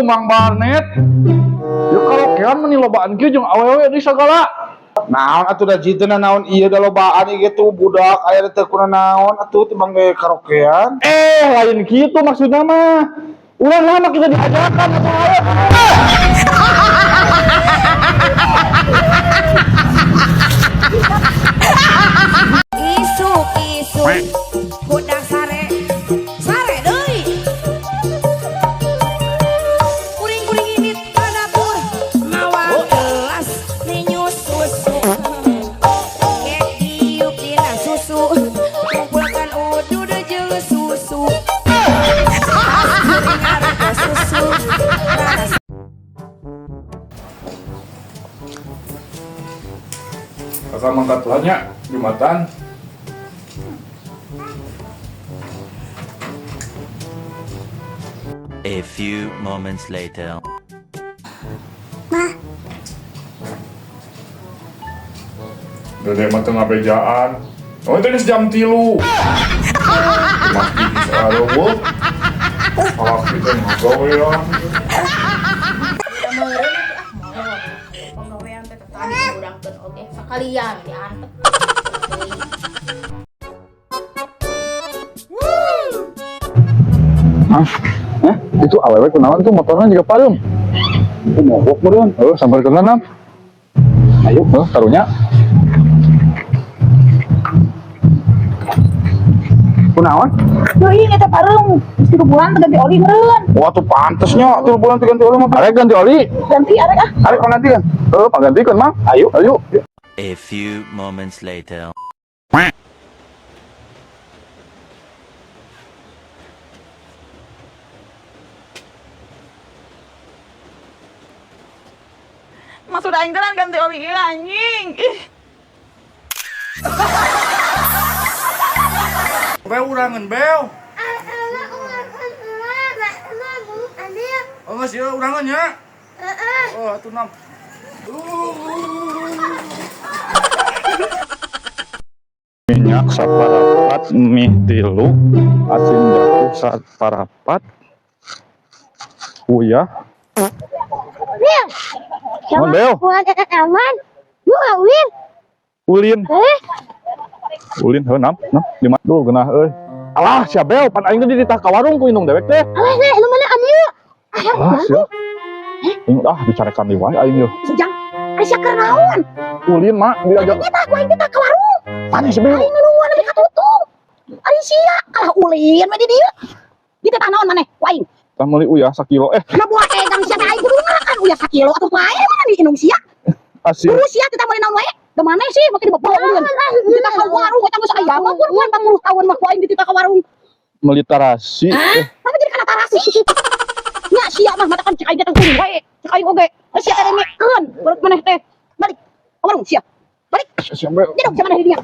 Mang Barnet. Ya karaokean meni lobaan kieu jeung awewe di sagala. Naon atuh da jiteuna naon ieu da lobaan ieu gitu budak aya teu kuna naon atuh tibang ge karaokean. Eh, lain kitu maksudna mah. Urang lama kita diajakan atau ayo. Isuk isuk hudang sare sare deui kuring-kuring indit ka dapur mawa gelas ninyu susu kek diuk dina susu kumpulkan udud jeung susu kuring ngaroko susu raras. Kakak mangkat lah Jumatan. A few moments later. Dede mah teu ngabejaan. Oh, itu geus jam 3. Mas gigi aduh. Salaki teh ngagawean. Meureun atuh ah moal pagawean teh tadi ngurangkeun oge sakalian diantep. Hah? Hah? Itu awewe kunaon tuh motornya juga pareum. Itu mogok meureun. Oh, sampai ke nam. Ayo, oh, karunya. Kunaon? Teuing eta pareum, geus 3 bulan teu ganti oli meureun. Wah tuh pantesnya 3 bulan teu ganti oli mah. Arek ganti oli. Ganti arek ah. Arek panggantian. Oh, panggantikeun, Mang. Ayo. Ayo. A few moments later. Maksud aing teh lain ganti oli ieu anjing. Ih. Beo urangan beo. Oh geus ieu urangan nya. Oh atuh nam. Minyak saparapat, mie 3, asin jatuh saparapat. Uyah. Wil, Naon, Beo? pulang ke taman, lu nggak Wil? Ulin. Eh, Ulin heuh nam, nam lima duh geunah euy. Alah, sia Beo, pan aing teh dititah ka warung ku indung dewek teh. Alah, nah, lu mana anu? Alah, sia. Aing ah dicarekan deui wae aing yeuh. Sejang, ari sia keur naon? Ulin mak diajak Kita ku aing teh ka warung. mana si Beo? Aing nungguan nepi ka tutup. Ari sia kalah ulin we di dieu. Di teh naon maneh ku aing? Tah meuli uyah sakilo eh Nah buat egang sia teh aing kudu ngakan uyah sakilo atuh wae mana di indung sia. asin. Kudu sia teh meuli naon wae. Da maneh sih make dibebel ulin. Dititah ka warung eta geus aya mah pun 40 tahun mah ku aing dititah ka warung. Meuli tarasi. Eh, Kenapa jadi kana tarasi? Nya sia mah matakan cek aing teh kudu wae. Cek aing oge. Sia teh dengekeun baru maneh teh. Balik ka warung sia. Balik. sia Beo. Jedog sia maneh di dinya.